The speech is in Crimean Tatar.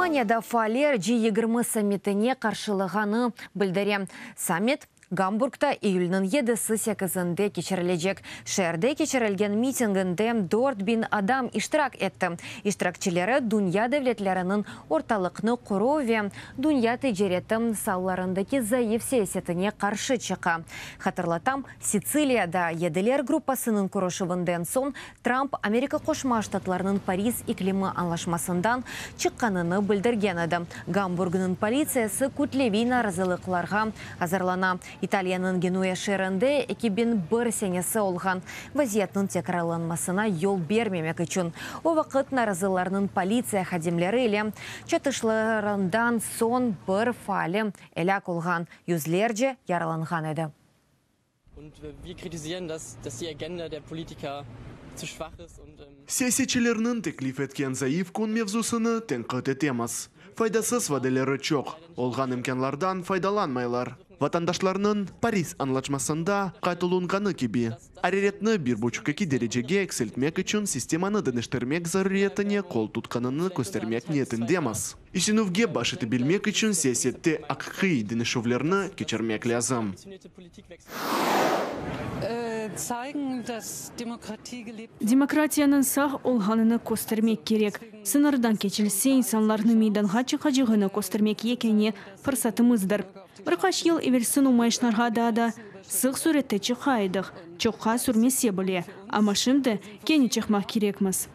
Almaniyada faaller G 20 sammitine qarşılığını bildire. Sammit Gamburgda iyülniñ yedisi-sekizinde keçirilecek. Şeerde keçirilgen mitinginde 4000 adam iştirak etti. İştirakçileri dünya devletleriniñ ortalıqnı qoruv ve dünya ticareti saalarındaki zayıf siyasetine qarşı çıqa. Hatırlatam, Sitsiliyada Yediler gruppasınıñ körüşüvinden soñ Tramp Amerika Qoşma Ştatlarınıñ Paris iklimi añlaşmasından çıqqanını bildirgen edi. Gamburgnıñ politsiyası kütleviy narazılıqlarğa azırlana. İtaliyanıñ Genuya şeerinde 2001 senesi olğan vaziyetniñ tekrarlanmasına yol bermemek içün o vaqıt narazılarnıñ politsiya hadimleri ile çatışmalarından soñ bir faali elâk olğan, yüzlerce yaralanğan edi. Und wir kritisieren, dass, dass die Agenda der Politiker zu schwach ist und Siyasetçilerniñ teklif etken zayıf kün mevzusını tenqit etemiz. Faydasız vadeleri çoq, olğan imkânlardan faydalanmaylar. Vatandaşlarnıñ, Paris añlaşmasında qayd olunğanı kibi, araretni bir buçuq-eki derecege eksiltmek içün sistemanı deñiştirmek zaruriyetine qol tutqanını köstermek niyetindemiz. Isinüvge baş etebilmek içün siyasette aqiqiy deñişüvlerni keçirmek lâzim. Demokratiyanıñ sağ olğanını köstermek kerek. Sıñırdan keçilse, insanlarnıñ meydanğa çıqacağını köstermek yekâne fırsatımızdır. Bir qaç yıl evelsi numayışlarğa daa da sıq sürette çıqa edik, çoqqa sürmese bile, amma şimdi kene çıqmaq kerekmiz.